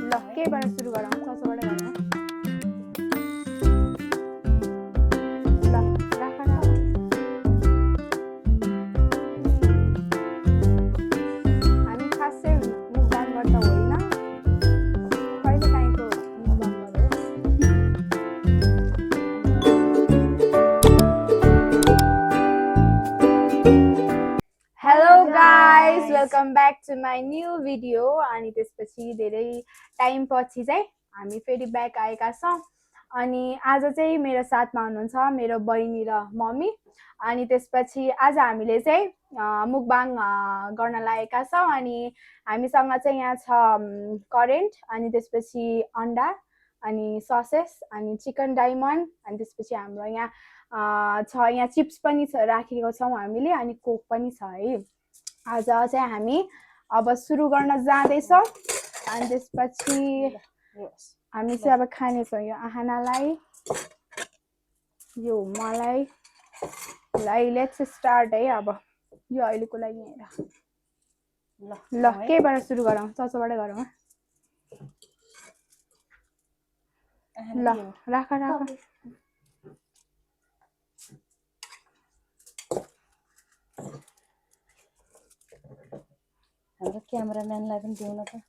ल केबाट सुरु गरौँ ससोबाट गरौँ ल राख राख हामी खासै मुखदान गर्दा होइन कहिले काहीँको मुखदान गरौँ hello guys welcome back to my new video अनि त्यसपछि धेरै टाइम पछि चाहिँ हामी फेरि ब्याक आएका छौँ अनि आज चाहिँ मेरो साथमा हुनुहुन्छ मेरो बहिनी र मम्मी अनि त्यसपछि आज हामीले चाहिँ मुकबाङ गर्न लागेका छौँ अनि हामीसँग चाहिँ यहाँ छ करेन्ट अनि त्यसपछि अन्डा अनि ससेस अनि चिकन डायमन्ड अनि त्यसपछि हाम्रो यहाँ छ यहाँ चिप्स पनि राखेको छौँ हामीले अनि कोक पनि छ है आज चाहिँ हामी अब सुरु गर्न जाँदैछौँ अनि त्यसपछि हामी चाहिँ अब खानेछौँ यो आहानालाई यो मलाई लेट्स स्टार्ट है अब यो अहिलेको लागि हेर ल केबाट सुरु गरौँ ससोबाट गरौँ ल राख राख हाम्रो क्यामेराम्यानलाई पनि दिउँ न त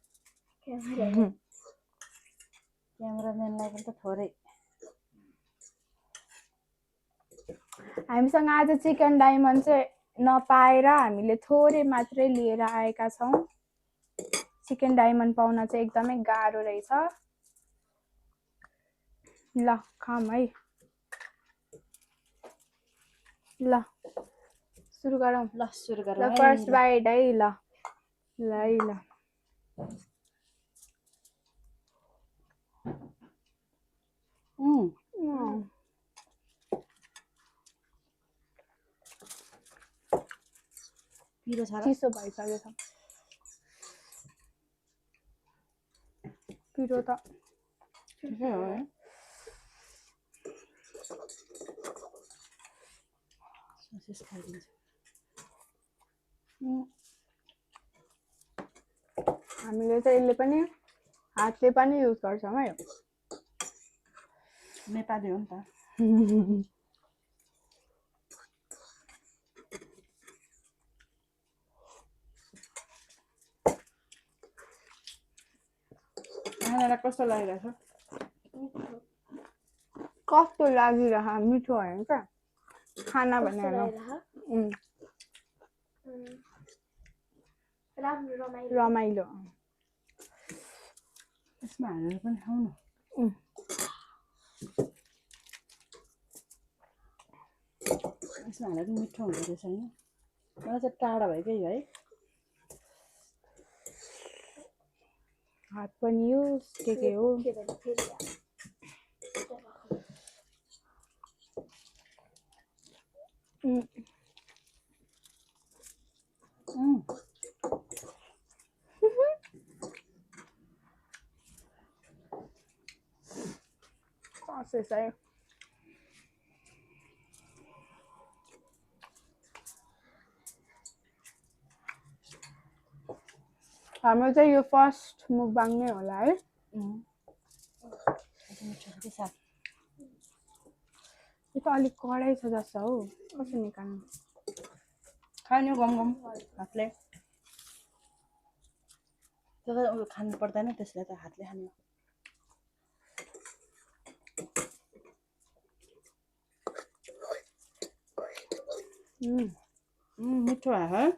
क्यामेराम्यानलाई पनि त थोरै हामीसँग आज चिकन डायमन्ड चाहिँ नपाएर हामीले थोरै मात्रै लिएर आएका छौँ चिकन डायमन्ड पाउन चाहिँ एकदमै गाह्रो रहेछ ल खाम है ल सुरु गरौँ ल सुरु ल गरौँ फर्स्ट बाइट है ल ल है ल पिरो छ र चिसो भइसक्यो छ पिरो त ठिकै हो है ससेस खाइदिन्छु हामीले चाहिँ यसले पनि हातले पनि युज गर्छौँ है नेपाली हो नि त आनालाई कस्तो लागिरहेको छ कस्तो लागिरह मिठो होइन क्या खाना भनेर रमाइलो यसमा हालेर पनि खाऊ न यसमा हालेर मिठो हुँदो रहेछ होइन मलाई चाहिँ टाढा भएकै है हात पनि युज के हो ससेस है हाम्रो चाहिँ यो फर्स्ट मुकबाङ नै होला है यो त अलिक कडै छ जस्तो हौ कसरी निकाल्नु खानु गम गम हातले त्यो त खानु पर्दैन त्यसलाई त हातले खानु मिठो आयो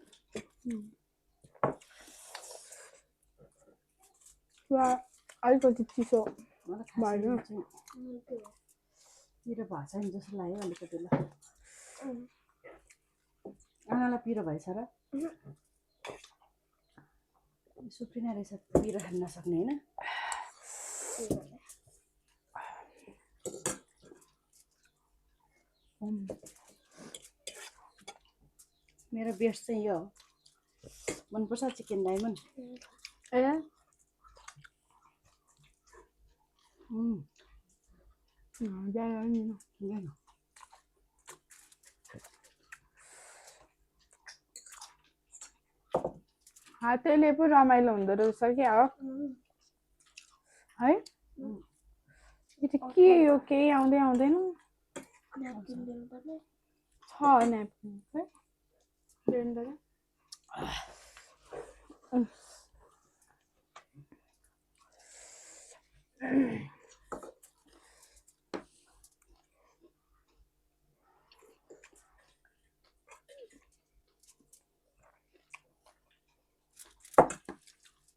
अलिकति चिसो भयो पिरो भएको छ नि जस्तो लाग्यो अलिकति ल आनालाई पिरो भएछ र सुप्रिना रहेछ पिरो खान नसक्ने होइन मेरो बेस्ट चाहिँ यो मनपर्छ चिकन डायमन्ड ए हातैले पो रमाइलो हुँदो रहेछ क्या हो है यो त के यो केही आउँदैन न्यापकिन दिनुपर्ने छ न्यापकिन है ब्लेन्डर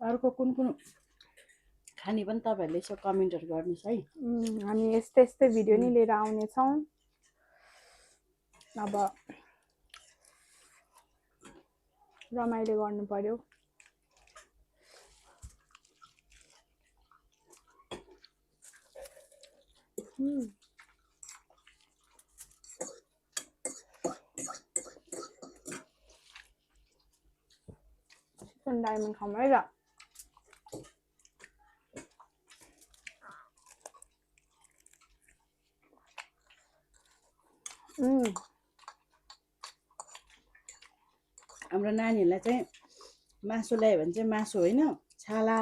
अर्को कुन खाने पनि तपाईँहरूले यसो कमेन्टहरू गर्नुहोस् है। हामी यस्तै भिडियो नि लिएर आउनेछौँ अब रमाइलो गर्नु पर्यो। चिकन डायमन्ड खाऊँ है त। हाम्रो नानीहरूलाई चाहिँ मासु ल्यायो भने चाहिँ मासु होइन छाला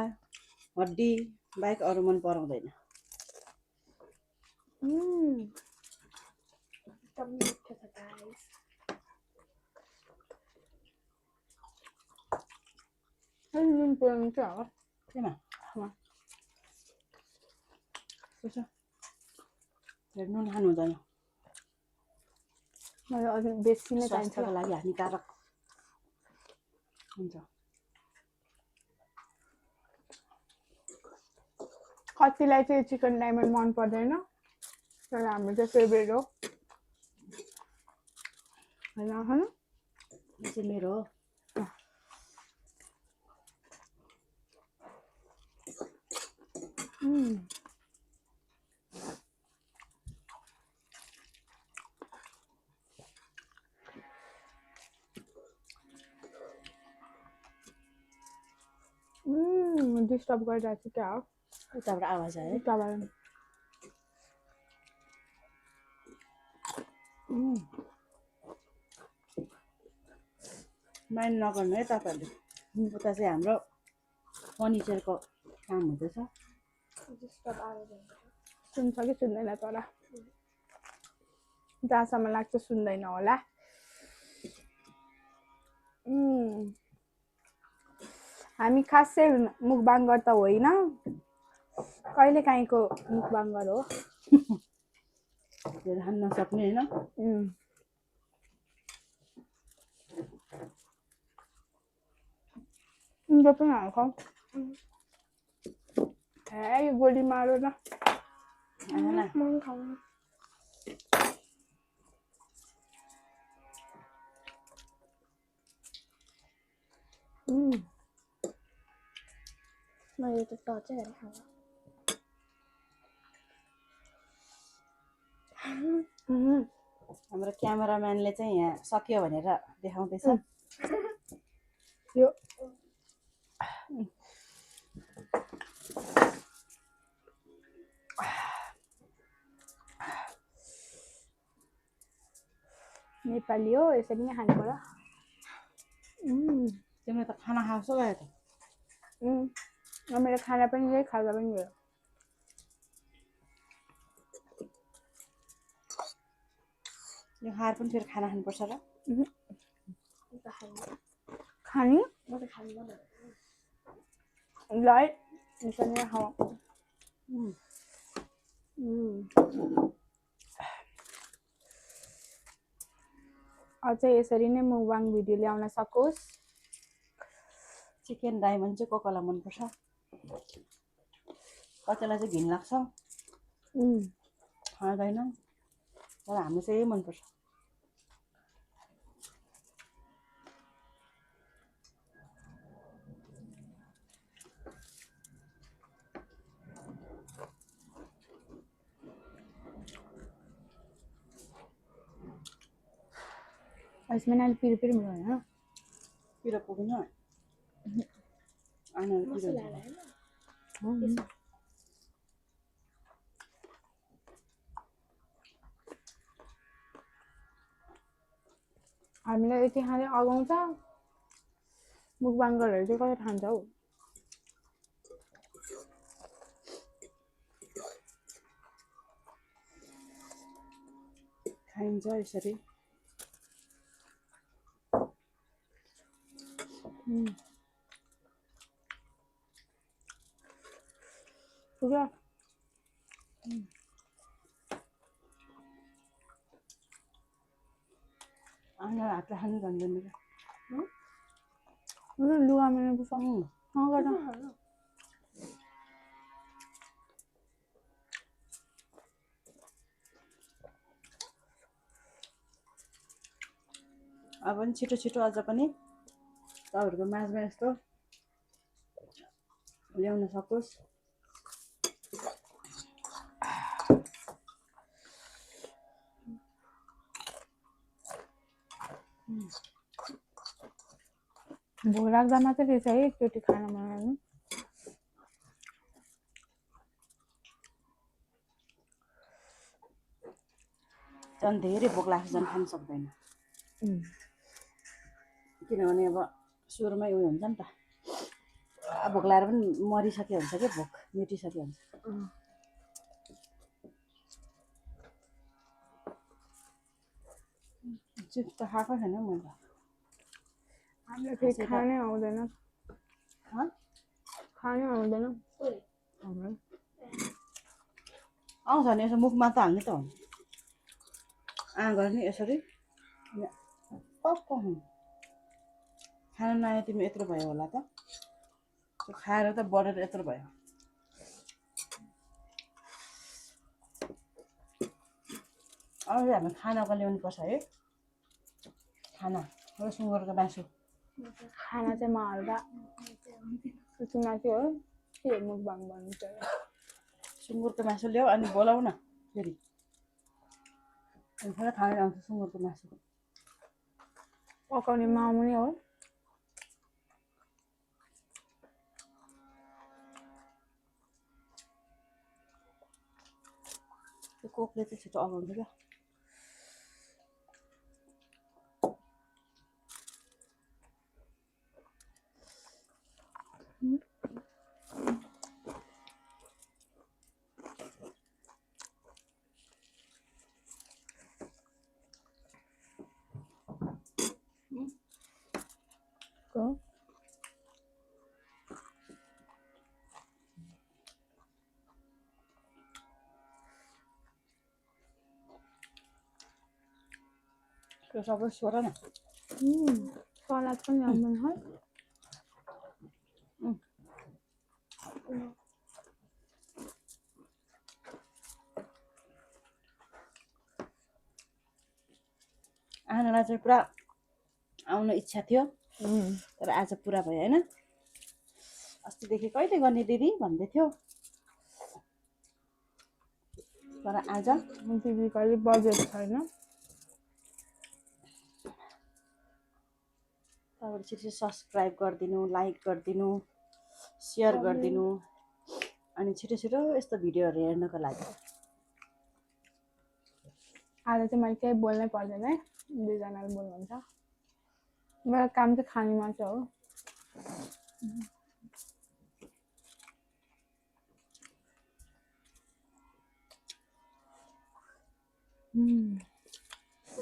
हड्डी बाहेक अरू मन पराउँदैन। एकदम मिठो छ गाइस। नुन पुऱ्याउनु चाहिँ हो केमा कसो नुन खानु हुँदैन, मलाई अलिक बेसी नै चाहिन्छ। स्वास्थ्यको लागि हानिकारक हुन्छ। कतिलाई चाहिँ चिकन डायमन्ड मन पर्दैन तर हाम्रो चाहिँ फेभरेट हो होइन। यो चाहिँ मेरो हो। डिस्टर्ब गरिरहेको छु क्या हो उताबाट आवाज आयो। उताबाट माइन्ड नगर्नु है तपाईँहरूले। उता चाहिँ हाम्रो फर्निचरको काम हुँदैछ। डिस्टर्ब आवाज हुन्छ। सुन्छ कि सुन्दैन तर जहाँसम्म लाग्छ सुन्दैन होला। हामी खासै मुखबाङ्गर त होइन, कहिले काहीँको मुखबाङ्गर हो। धेरै खान नसक्ने होइन। उनको पनि हाल्छौँ यो गोली मारो न आएन मन खाउँ। मैले त टचै गरेँ खाना। हाम्रो क्यामेराम्यानले चाहिँ यहाँ सक्यो भनेर देखाउँदैछ। यो नेपाली हो यसरी नै खानु पर्यो। तिमीले त खाना खाएको गयो त। मेरो खाना पनि यही खाजा पनि भयो। यो खाएर पनि फेरि खाना खानुपर्छ र खाने म त खान्न ल है यसरी नै खाऊ। अझै यसरी नै मुखबाङ भिडियो ल्याउन सकोस्। चिकन डायमन्ड चाहिँ कसलाई मनपर्छ, कतिलाई चाहिँ घिन लाग्छ खाँदैन, तर हाम्रो चाहिँ यही मनपर्छ। यसमा नानी पिरो पिरो हुनु होइन पिरो पुग्दैन आनाले पिरो मसला हुन्छ। हामीलाई यति खाँदै अगाउँछ मुखबाङ्गरहरू चाहिँ कसरी खान्छ हौ। खाइन्छ यसरी। पुरा आमा हातले खानु भन्दैन क्या। लुगा मैंने पूछा हाँ करना अब पनि छिटो छिटो अझ पनि तपाईँहरूको माझमा यस्तो ल्याउन सकोस्। भोक लाग्दा मात्रै रहेछ है एकचोटि खाना बनाउनु। झन् धेरै भोक लाग्छ, झन् खानु सक्दैन। किनभने अब सुरुमै उयो हुन्छ नि त, भोक लागेर पनि मरिसक्यो हुन्छ क्या, भोक मेटिसक्यो हुन्छ। चिप्स त खाएको छैन मैले। हामीलाई फेरि खानै आउँदैन। खानै आउँदैन आउँछ नि यसो मुखमा त हाल्ने त हो। गर्ने यसरी खान नआए तिमी यत्रो भयो होला त, खाएर त बढेर यत्रो भयो। अब हामी खानाको ल्याउनु पर्छ है, खाना र सुँगुरको मासु। खाना चाहिँ म हल्का मासु हो के मुखबाङ बनिन्छ। सुँगुरको मासु ल्याऊ अनि बोलाऊ न फेरि खान आउँछ सुँगुरको मासु। पकाउने मामु नै हो। त्यो कोकले चाहिँ छिटो अगाउँछ क्या। त्यो सबै सोर न। सलाद पनि राम्रो है। आनालाई चाहिँ पुरा आउन इच्छा थियो, तर आज पुरा भयो होइन। अस्तिदेखि कहिले गर्ने दिदी भन्दै थियो, तर आज दिदीको अलिक बजेट छैन। तपाईँहरू छिटो सब्सक्राइब गरिदिनु, लाइक गरिदिनु, सेयर गरिदिनु, अनि छिटो छिटो यस्तो भिडियोहरू हेर्नको लागि। आज चाहिँ मैले केही बोल्नै पर्दैन है, दुईजनाले बोल्नुहुन्छ। मेरो काम चाहिँ खाने मात्र हो।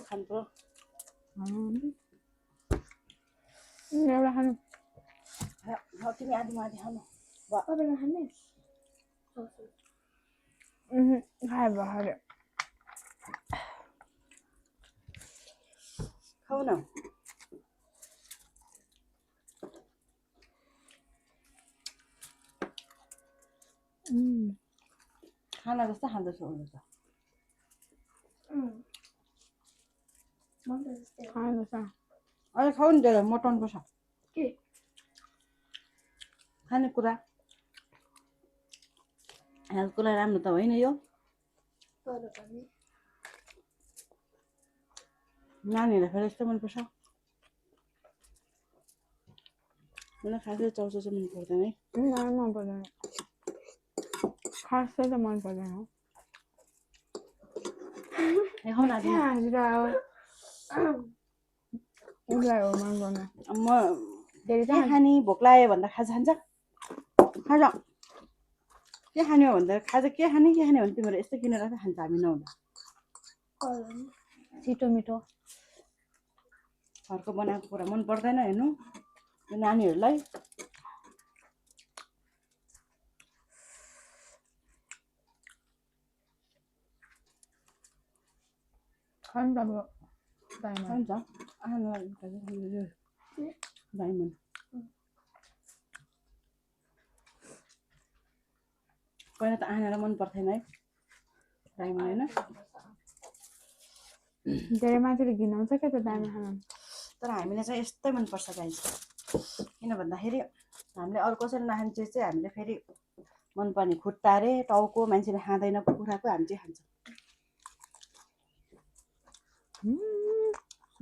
खानु पर्यो एउटा खानु तिमी आधी माथि खानु तपाईँले खाने खायो भयो खाऊ न। खाना जस्तो खाँदैछु अहिले त। खानुपर्छ। अहिले खाऊ नि, त्यसलाई मोटाउनु पर्छ के खानेकुरा। हेल्थको लागि राम्रो त होइन यो। तर पनि नानीहरूलाई फेरि यस्तो मनपर्छ। मलाई खासै चाउचाउ चाहिँ मन पर्दैन है। मन पर्दैन, खासै त मन पर्दैन। खाऊ न आधी। उसलाई हो मन पर्ने। म के खाने भोक लाग्यो भन्दा खाजा खान्छ, खाजा के खाने हो भन्दा खाजा के खाने भने तिमीहरू यस्तो किनेर खान्छ हामी नहुँदा। छिटो मिठो घरको बनाएको कुरा मन पर्दैन हेर्नु यो नानीहरूलाई। खानु त अब टाइममा हुन्छ डायमन्ड पहिला त आनालाई मन पर्थेन है डायमन्ड होइन। धेरै मान्छेले घिनाउँछ क्या त डायमन्ड खान। तर हामीलाई चाहिँ यस्तै मनपर्छ गाइस। किन भन्दाखेरि हामीले अरू कसैले नखाने चिज चाहिँ हामीले फेरि मनपर्ने खुट्टा रे टाउको मान्छेले खाँदैनको कुराको हामी चाहिँ खान्छ।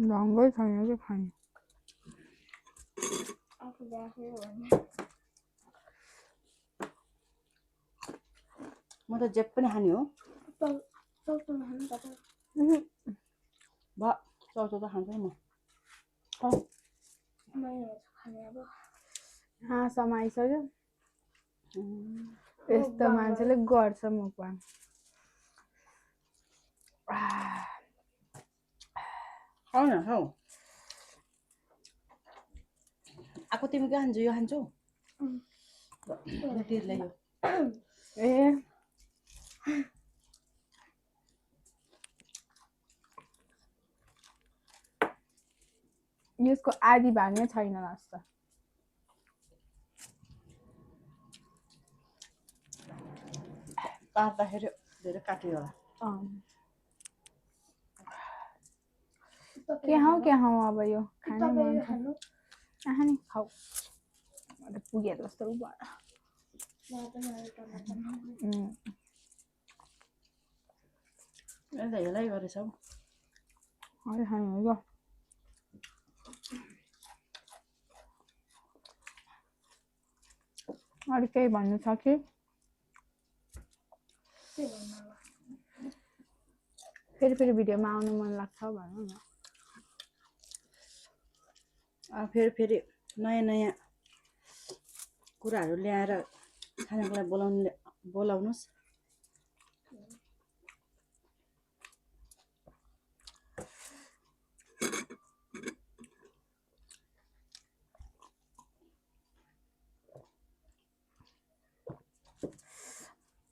ढङ्गै छैन कि खाने। आफूले आफै भन्ने म त जे पनि खाने हो। चौचो नखानु तपाईँ भयो चौचो त खाँदैन म। मैले खाने अब हाँसम्म आइसक्यो। यस्तो मान्छेले गर्छ मुखबाङ। खाऊ न खाऊ। आएको तिमी के खान्छौ यो खान्छौ तिर्लै यो ए यसको आधी भाग नै छैन जस्तो। काट्दाखेरि धेरै काटियो होला। के खाऊ अब यो खाने मन तपाईँ छ। खानु आहा नि खाऊ। मलाई पुगे जस्तो भयो। यसलाई हेलाइ गरेछौ। अहिले खानु हो अरू केही भन्नु छ कि? फेरि भिडियोमा आउनु मन लाग्छ भनौँ न। फेरि नयाँ कुराहरू ल्याएर खानाको लागि बोलाउनुहोस्।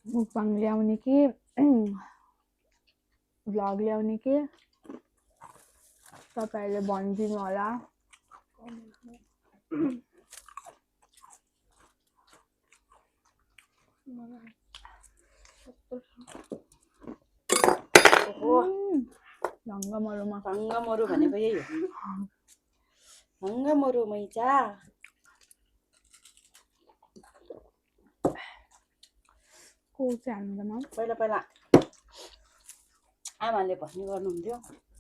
मुखबाङ ल्याउने कि भ्लग ल्याउने कि तपाईँहरूले भनिदिनु होला। ढङ्गमरुमा ढङ्गमरु भनेको यही हो। ढङ्गमरु मैजा को चाहिँ हाल्नु त पहिला आमाले भन्ने गर्नुहुन्थ्यो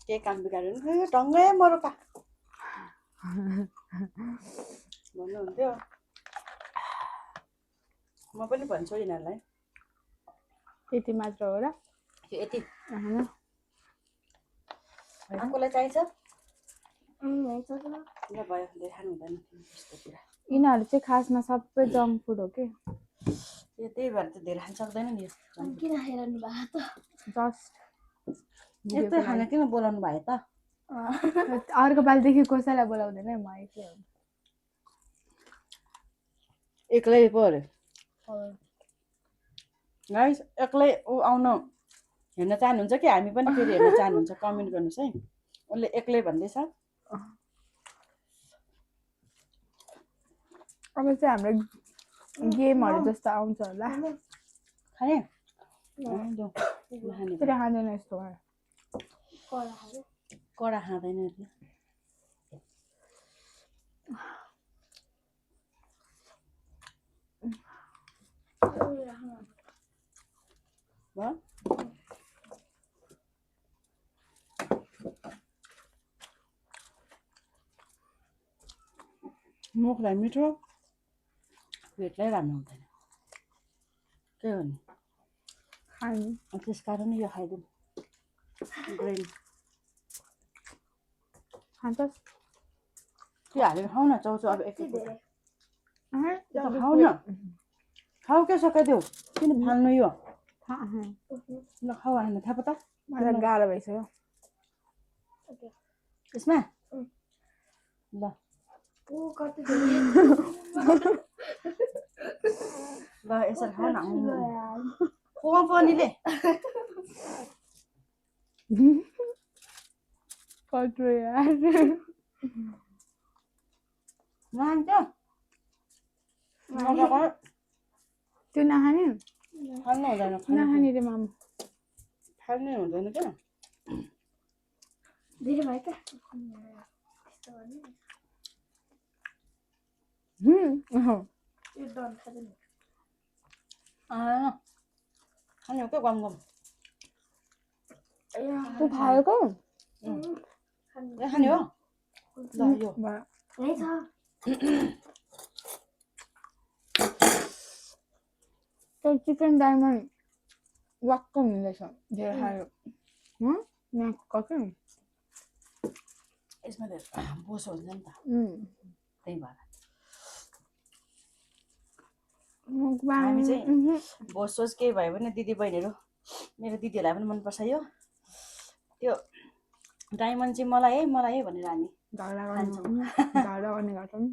केही काम बिगाऱ्यो भने ढङ्गै मरुका भन्नुहुन्थ्यो। म पनि भन्छु यिनीहरूलाई। यति मात्र हो र? यति होइन आफूलाई चाहिन्छ भयो भयो धेरै खानु हुँदैन यस्तो कुरा। यिनीहरू चाहिँ खासमा सबै जङ्क फुड हो कि। त्यही भएर त धेरै खान सक्दैन नि। किन खाइरहनु भएको त जस्ट यस्तो खाना किन बोलाउनु भयो त? अर्को पालिदेखि कसैलाई बोलाउँदैन म एक्लै हो। एक्लै पो अरे गाइस। एक्लै ऊ आउनु हेर्न चाहनुहुन्छ कि हामी पनि फेरि हेर्न चाहनुहुन्छ कमेन्ट गर्नुहोस् है। उसले एक्लै भन्दैछ। अब चाहिँ हाम्रो गेमहरू जस्तो आउँछ होला। खाने फेरि खाँदैन यस्तो भयो। कडा खाँदैन भयो मुखलाई मिठो पेटलाई राम्रो हुँदैन के भन्ने खानु त्यस कारण यो खाइदिउँ ग्रेन खान्छस् त्यो हालेर खाऊ न चौचो। अब एक खाऊ न खाऊ के सकाइदेऊ किन फाल्नु यो ल खाऊ हाल्नु थाहा पो त मलाई गाह्रो भइसक्यो। ओके यसमा ल ओ कति धेरै ल यसरी खाऊ न ल यार पनिले कत्रो यार नखान्छ मजाको त्यो नखाने खानु हुँदैन नखाने रे माम खानै हुँदैन क्या धेरै भयो क्या त्यस्तो भने यो डन खाँदैन खाने हो क्या गम गम तँ खाएको यो खाने हो ल यो यही छ त्यो चिकन डायमन्ड वाक्क हुँदैछ धेरै खायो नाकको क्या यसमा त बोसो हुन्छ नि त त्यही भएर हामी चाहिँ बोसोस केही भयो भने दिदी बहिनीहरू मेरो दिदीहरूलाई पनि मनपर्छ यो त्यो डायमन्ड चाहिँ मलाई है भनेर हामी झगडा खान्छौँ। गर्ने गर्छौँ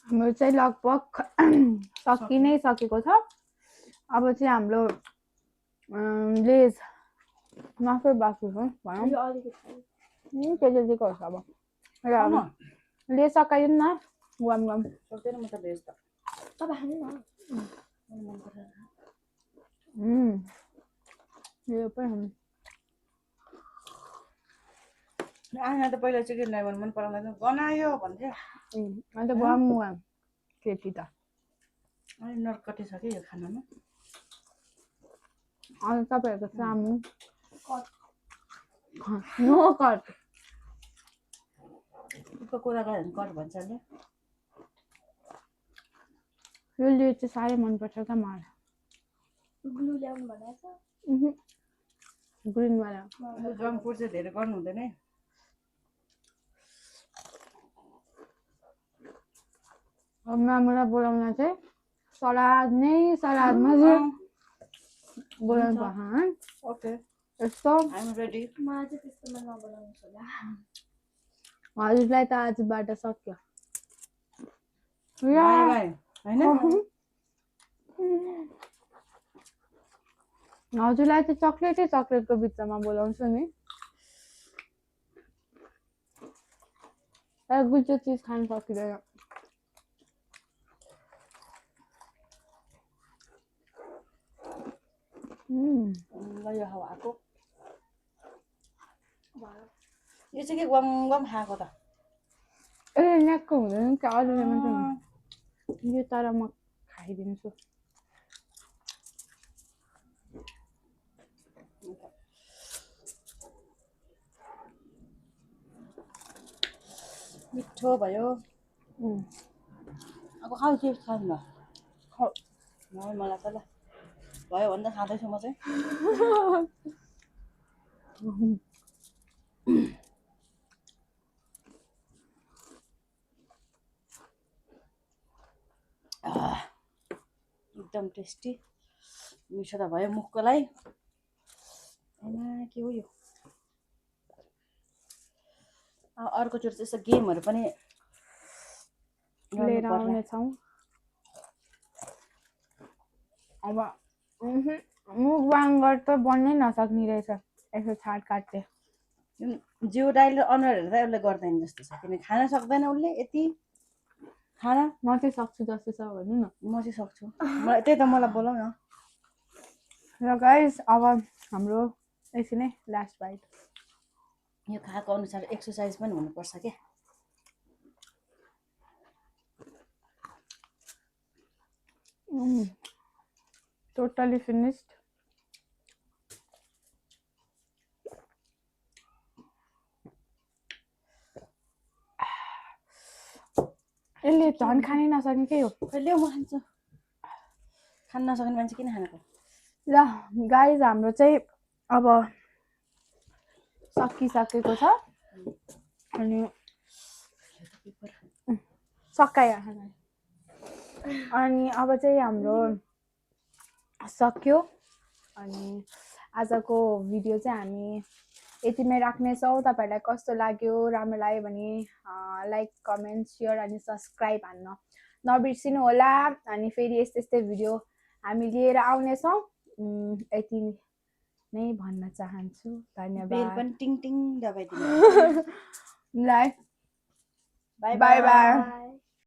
हाम्रो चाहिँ लगभग सकि नै सकेको छ अब चाहिँ हाम्रो लेज मासु बाँकी छ भनौँ यो अलिकति खाऊ त्यसले दिएको होस् अब न लेज सकाइदिनु न गम गम सक्दैन म त भेज त तपाईँ खानु न मलाई मनपर्छ यो पनि आमा त पहिला चिकन डायमन्ड मन पराउँदैन बनायो भन्थ्यो अन्त गम गम केटी त अलिक नर्कटी छ कि यो खानामा अन्त तपाईँहरूको सामु कट नो कट उको कुरा गऱ्यो भने कर भन्छ नि यो लेज चाहिँ साह्रै मनपर्छ क्या मलाई ग्लु ल्याउनु भनेको छ ग्रिनवाला जङ्क फुड चाहिँ धेरै गर्नु हुँदैन है अब मामुलाई बोलाउन चाहिँ सलादमा चाहिँ बोलाउनु पर्छ है ओके यस्तो आइएम रेडी मलाई चाहिँ त्यस्तोमा नबोलाउनुहोस् होला हजुरलाई त आजबाट सक्यो बाई बाई होइन हजुरलाई चाहिँ चक्लेटको बिचमा बोलाउँछु नि तर गुच्चो चिज खानु सकिँदैन ल यो हावाको यो चाहिँ के गम गम खाएको त ए न्याकको हुँदैन क्या अरूले मात्रै हुन्छ। यो तर म खाइदिन्छु मिठो भयो अब खाऊ के खानु ल मलाई त ल भयो भने त खाँदैछु म चाहिँ एकदम टेस्टी मिठो त भयो मुखको लागि के हो यो अर्कोचोटि चाहिँ यस्तो गेमहरू पनि लिएर आउनेछौँ अब मुखबाङ त बन्नै नसक्ने रहेछ यसो छाट काट्ने जिउ डाइल अनुहारहरू त उसले गर्दैन जस्तो छ किनकि खान सक्दैन उसले यति खाना म चाहिँ सक्छु जस्तो छ भन्नु न म चाहिँ सक्छु मलाई त्यही त मलाई बोलाउ न र गाइस अब हाम्रो यसै नै लास्ट बाइट यो खाएको अनुसार एक्सर्साइज पनि हुनुपर्छ क्या टोटली फिनिस्ड यसले झन् खानै नसक्ने के हो कहिले म खान्छु खान नसक्ने मान्छे किन खानको ल गाइस हाम्रो चाहिँ अब सकिसकेको छ अनि सकायो अनि अब चाहिँ हाम्रो सक्यो अनि आजको भिडियो चाहिँ हामी यतिमै राख्नेछौँ। तपाईँहरूलाई कस्तो लाग्यो, राम्रो लाग्यो भने लाइक कमेन्ट सेयर अनि सब्सक्राइब हान्न नबिर्सिनु होला। अनि फेरि यस्तै यस्तै भिडियो हामी लिएर आउनेछौँ। यति नै भन्न चाहन्छु। बेल धन्यवाद। पनि टिङ टिङ दबाइदिनु ल बाई बाई बाई।